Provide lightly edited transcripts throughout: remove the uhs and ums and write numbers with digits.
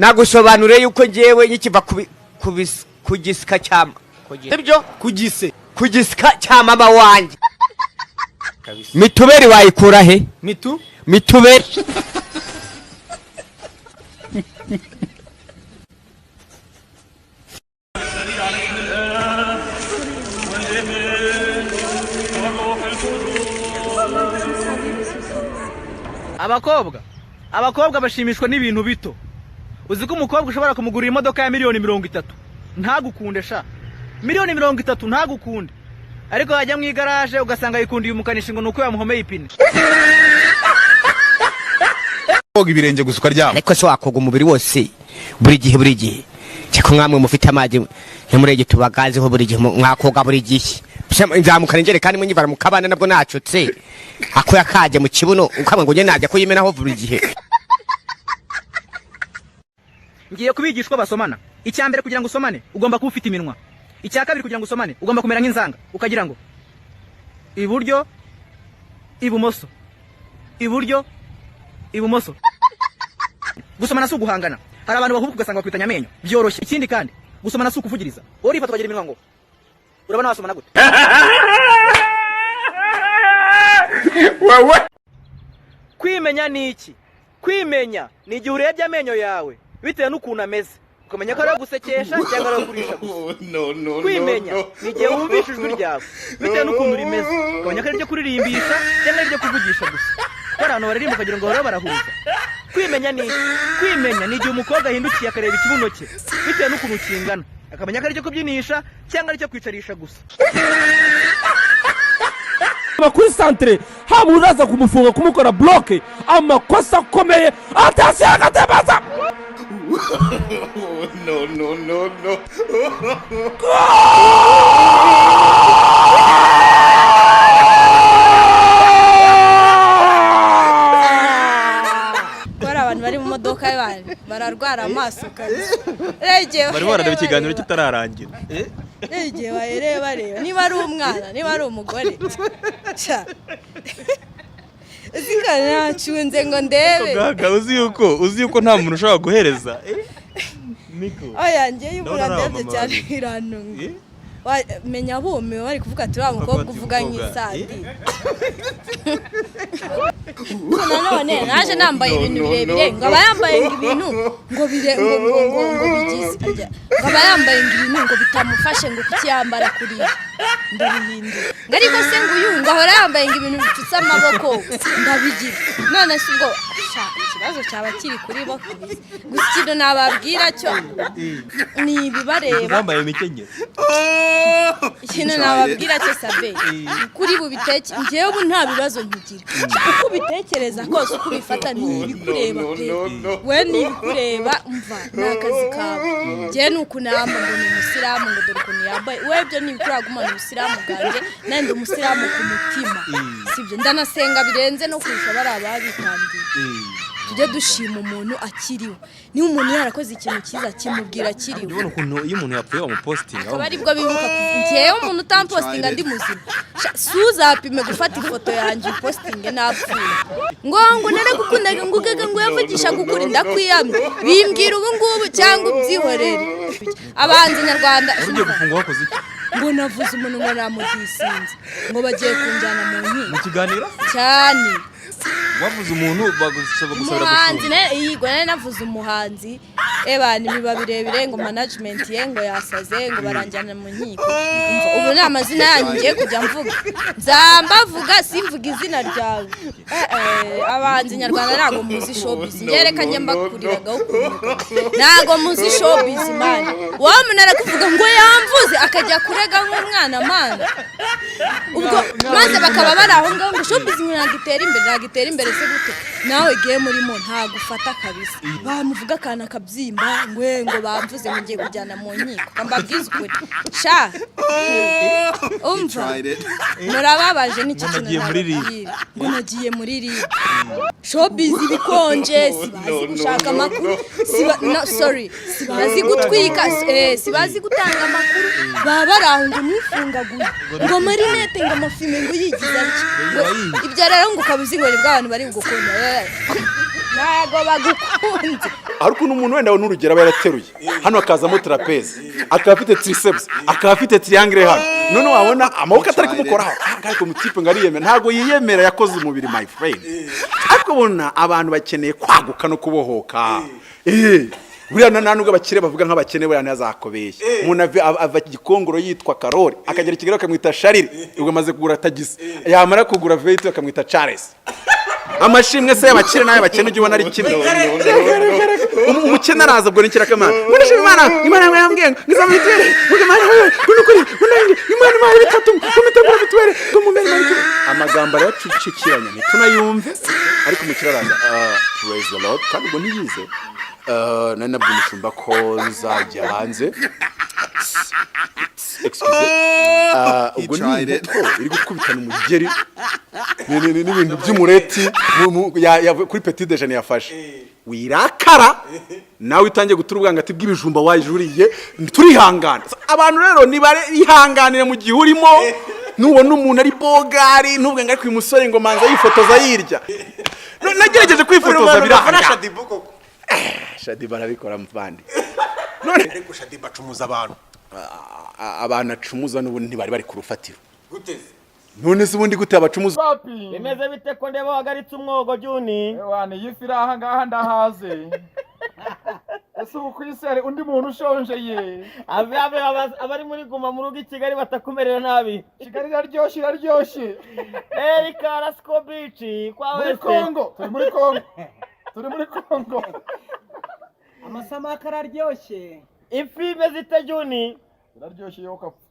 Nagusobanuriye yuko ngewe nkikiva ku gisika cya ibyo Ku gise. Ku gisika cya mama wanjye. Mituberi wayikura he? Mitu. Mituberi. Abakobwa bashimishwa n'ibintu bito. Uzi ko umukobwa ushobora kumugurira imodoka ya miliyoni 30 ntagukunde? Sha, miliyoni 30 ntagukunde, ariko wajya mu igaraje ugasanga yikundiye umukanishi ngo ni uko yamuhomeye ipine. Koga ibirenge gusa ukaryama. Ariko se wakoga umubiri wose buri gihe buri gihe? Cyako mwamwe mufite amazi ntimurege tubagazeho buri gihe, mwakoga buri gihe. Nzamukana injerekani imwe nyivana mu kabande, nabwo nacutse akuya kajya mu kibuno, ukamwe ngo njye najya kuyimenaho buri gihe. Ngiye kubigisha uko basomana. Icya mbere, kugira ngo usomane ugomba kuba ufite iminwa. Icya kabiri, kugira ngo usomane ugomba kumera nk'inzanga, ukagira ngo iburyo, ibumoso, iburyo, ibumoso. Gusomana si uguhangana. Hari abantu bahubuka ugasanga bakwitanya amenyo byoroshye. Ikindi kandi, gusomana si ukuvugiriza. Wowe urifata ukagira iminwa ngo urabona wasomana gute? Kwimenya ni iki? Kwimenya ni igihe urebye amenyo yawe bitewe n'ukuntu ameze, ukamenya ko ari ayo gusekesha cyangwa ari ayo kurisha gusa. Kwimenya ni igihe wumvishe ijwi ryawe bitewe n'ukuntu rimeze, ukamenya ko ari iryo kuririmbisha cyangwa ari iryo kuvugisha gusa, kuko hari abantu baririmba ukagira ngo bahora barahuza. Kwimenya ni iki? Kwimenya ni igihe umukobwa ahindukiye akareba ikibuno cye bitewe n'ukuntu kingana, akamenya ko ari icyo kubyinisha cyangwa ari icyo kwicarisha gusa. Kuri centre haba uraza kumufunga, kumukora bloc, amakosa akomeye. Attention, agatembaza. No, no, no, no. Ko hari abantu bari mu modoka bararwara amaso kabisa. Rero igihe Barimo barareba bahereye ikiganiro bareba- kitararangira. Rero igihe bahereye bareba niba ari umwana, niba ari umugore. Sha. Uzi ko nacunze ngo ndebe. Gaga, uzi yuko nta muntu ushobora guhereza, eh? Niko. Oya, njyewe iyo Ndabona ari umuntu andebye abamama cyane babiri. birantunga. Eh? Menya bumiwe, bari kuvuga ati wa mukobwa ati, uvuga "Umukobwa, nk'isandi." Nanone naje nambaye ibintu birebire, ngo aba yambaye ngo ibintu ngo bire ngo bigize ngo aba yambaye ngo ibintu ngo bitamufashe, ngo kuki yambara kuriya, ndabihindura. Ngo ariko se ngo uyu ngo ahora yambaye ngo ibintu bipfutse amaboko, ndabigira. None se ubwo sha, ikibazo cyaba kiri kuri bo kabisa. Gusa ikintu nababwira cyo ni ibibareba. Bambaye imikenyero. Ikintu nababwira cyo, sabe kuri bubiteke, njyewe ubu nta bibazo nkigira. Uko ubitekereza kose, uko ubifata, ni ibikureba pe, we ni ibikureba. Mva, ni akazi kawe. Njyewe ni uku namba ngo ni umusilamu, ngo dore ukuntu yambaye. We ibyo ni ibikureba, gumana ubusilamu bwanjye. Nanjye ndi umusilamu ku mutima, sibyo? Ndanasenga birenze no kurusha bariya babitangiye. Tujye dushima umuntu akiriho. Niba umuntu yarakoze ikintu cyiza, kimubwira akiriho. Ubona ukuntu iyo umuntu yapfuye bamupositinga. Akaba aribwo bibuka. Njyewe umuntu utampositinga ndi muzima, sha, suzapime gufata ifoto yanjye upositinge napfuye ngo naragukundaga, ngo ugaga ngo yavugishaga ukuri, ndakwiyamye. Bimbwira ubu ngubu cyangwa ubyihorere. Abahanzi nyarwanda. Ugiye gufungwa wakoze iki? Ngo navuze umuntu, ngo namudisinze, ngo bagiye kunjyana mu Mu nkiko. kiganiro? Cyane. Wavuze umuntu bagusaba gusabira Umuhanzi. gufunga? Yigwa nari navuze umuhanzi, ebana ibiba birebire, ngo management ye ngo yasaze, ngo baranjyana mu nkiko. Umva, ubu ni amazina yanyu ngiye kujya mvuga, nzambavuga simvuga izina ryawe. Abahanzi nyarwanda ntabwo muzi showbiz. Njye reka njye mbakuriragaho ukuntu ntabwo muzi showbiz, man. Wowe umuntu arakuvuga ngo yamvuze, akajya kurega nk'umwana, man. Ubwo maze bakaba bari aho ngaho ngo showbiz ngo ntabwo itera imbere. Ntabwo itera imbere se gute? Nawe game urimo ntabwo ufata kabisa. Bamuvuga akantu akabyimba ngo bamvuze, ngo ngiye kujyana mu nkiko. Mbabwize ukuri sha, umva, murababaje nicyo Ngo kintu nagiye muri RIB. nababwira. Ngo nagiye muri RIB. Showbiz ibikonje, sibazi gushaka amakuru, siba, no, sorry, sibazi gutwika, sibazi gutanga amakuru. Baba bari aho ngo nifungaguye, ngo marinete, ngo amafime, ngo yigize atya. Ngo ibyo rero ngo ukaba uzi ngo ni bwa abantu bari bugukunda. Ntago bagukunze. Hari ukuntu umuntu wenda n'urugero aba yarateruye hano, hakazamo trapèze, akaba afite triceps, akaba afite triangle hano, none wabona amaboko atari kumukoraho, ariko umutipe ngo ariyemera. Ntabwo yiyemera, yakoze umubiri, my friend. Ariko ubona abantu bakeneye kwaguka no kubohoka. Buriya nta nubwo abakire bavuga nk'abakene, buriya ntazakobeshya. Umuntu ava Gikongoro yitwa Karori, akagera i Kigali bakamwita Sharire, ubwo amaze kugura tagisi, yamara kugura V8 bakamwita Charles. Amashimwe se y'abakire n'ay'abakene ujya ubona ari kimwe? Umukene araza, ubwo ni ikirakamana, ngo ndashima Imana, Imana yambwiye ngo ngiza mituweli, ngo Imana, ngo nukuri, ngo nanjye Imana impaye bitatu, ngo mitegura mituweli, ngo mumere mituweli. Amagambo arayacucikiranya ntitunayumve. Ariko umukire araza, "Ah, praise the Lord," kandi ubwo ntiyize. Nari nabwiye umushumba ko nzajya hanze. Excuse. Ubwo ni inkoko iri gukubitana umugeri n'ibintu by'umureti kuri petit déjeuner yafashe. Wirakara nawe utangiye gutura ubwangati bw'ibijumba wajuriye. Turihangana abantu rero, nibare ihanganire mu gihe urimo. Nubona umuntu ari bogari, ntubwe ngo ariko uyu musore ngo manza yifotoza yirya. Nagerageje kwifotoza biranga. Shadiba arabikora, muvandi. None Ariko Shadiba acumuza abantu. Abantu acumuza n'ubundi ntibari bari ku rufatiro. None se ubundi gute abacumuza? Bimeze bite ko ndeba wahagaritse umwogo, Juni? Wane, iyi fi iri aha ngaha ndahaze. Ese ubu ku isi hari undi muntu ushonje ye? Ave ave, abari muri guma mu rugo i Kigali batakumerera nabi. Kigali iraryoshye, iraryoshye. Erika Rasco Beach kwa Muri West. Kongo, turi muri Kongo, turi muri Kongo. Amasamaki araryoshye. Ifi imeze ite, Juni? Iraryoshye yo kapfa.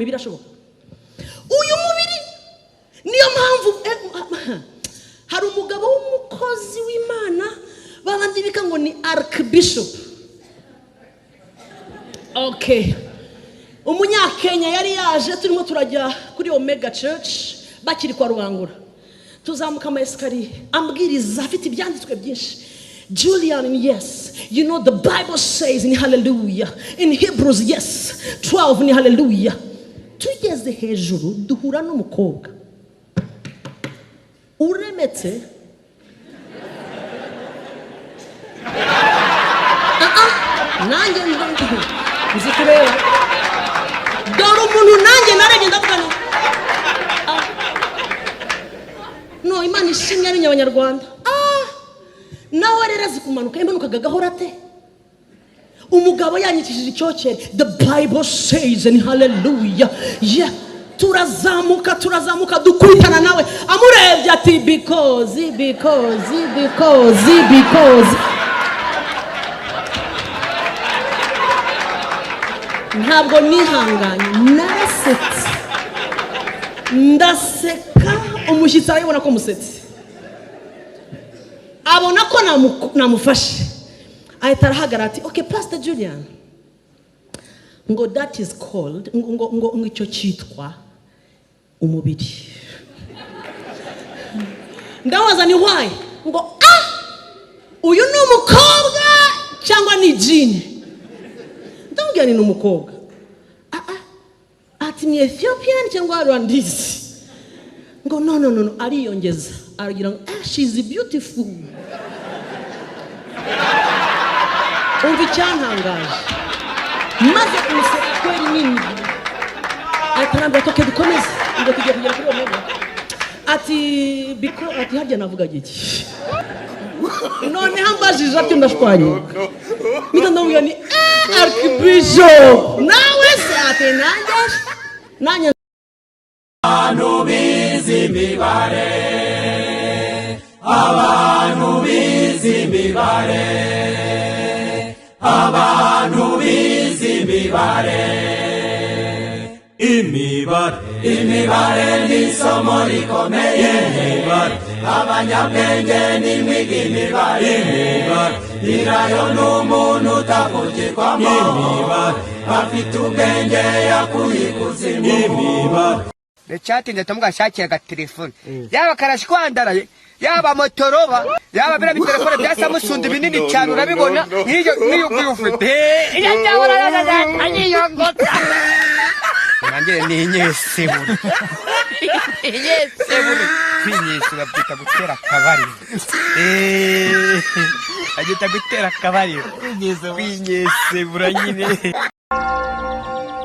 Birashoboka uyu mubiri. Niyo mpamvu hari umugabo w'umukozi w'Imana babandi bika ngo ni archbishop, okay, Umunyakenya yari yaje, turimo turajya kuri Omega Church bakiri kwa Rubangura, tuzamuka ama escalier, ambwiriza afite ibyanditswe byinshi. "Julian, yes, you know the Bible says in hallelujah, in Hebrews, yes, 12 ni hallelujah." Tugeze hejuru duhura n'umukobwa uremetse. Ah, ah, nanjye nzi kureba, dore umuntu nanjye narebye ndavuga ngo "Ah, no Imana ishimwe ari abanyarwanda." Ah, nawe rero azi kumanuka, yamanukaga gahora ate? Umugabo yanyikishije icyokere, "The Bible says and hallelujah, yeah." Turazamuka, turazamuka, dukubitana nawe, amurebye ati "Because, because, because, because." Ntabwo nihanganye, narasetse, ndaseka. Umushyitsi arabibona ko musetse, abona ko namufashe, ahita arahagarara ati "Okay, Pastor Julian," ngo "that is called," ngo "icyo cyitwa umubiri." Ndabaza ni why, ngo "Ah, uyu ni umukobwa cyangwa ni jini?" Ndamubwira ni umukobwa. "Ah, ah." Ati "Ni Ethiopian cyangwa Rwandese?" Ngo "No, no, no, no." Ariyongeza aragira ngo "Ah, she's beautiful." Umva icyantangaje, maze kumuseka kweri nini, ahita arambwira ati "Okay, dukomeze," ngo tugiye kugera kuri Omega. Ati biko, ati "Harya navugaga iki?" Noneho ambajije atyo ndashwanyuka, mpita ndamubwira ni Archbishop nawe se ati nanjye nanjye. Abantu bize imibare, abantu bize imibare, abantu bize imibare, imibare, imibare ni isomo rikomeye, imibare, abanyabwenge n'imiga imibare, imibare, nyirayo ni umuntu utavugirwamo, imibare, afite ubwenge yakuye ikuzimu, imibare. Cyatinze tumugashakira agatelefone, yaba karashwandaraye, yaba Motorola, yaba biriya bitelefone bya Samsung binini cyane, urabibona nk'iyo nk'iyo ngiyo ufite iyo anyiyongota nanjye ni inyesebure, inyesebure. Kwinyesura babyita gutera akabariro, babyita gutera akabariro, kwinyesebura nyine.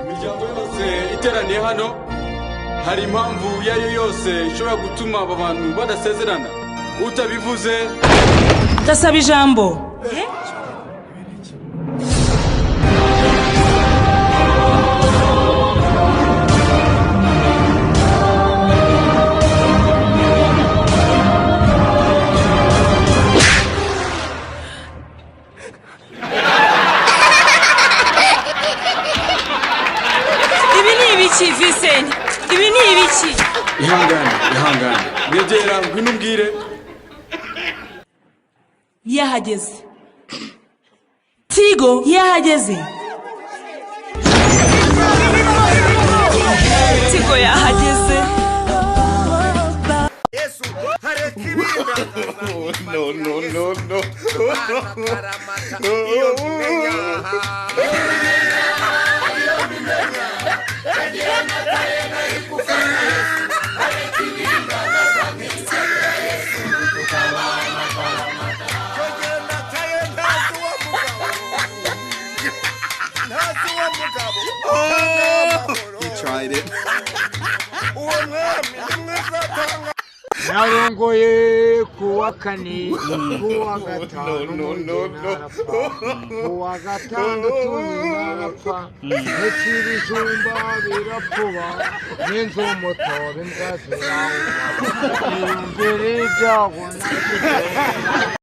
Imiryango yose iteraniye hano, hari impamvu iyo ari yo yose ishobora gutuma aba bantu badasezerana utabivuze? Ndasaba ijambo. Ibi ni ibiki, Vincent? Ibi ni ibiki? Ihangane, ihangane, nyegera, ngwino umbwire. Yahageze Tigo, yahageze Tigo, yahageze. No, no, no, no. Iyo mbimenya, iyo mbimenya, He tried it. Narongoye kuwa kane, kuwa gatanu umugeni arapfa, kuwa gatandatu nyina arapfa, ndetse ibijumba birapfuba n'inzu mutobe imbwa zirawuba, iyumvire ibyago nagize.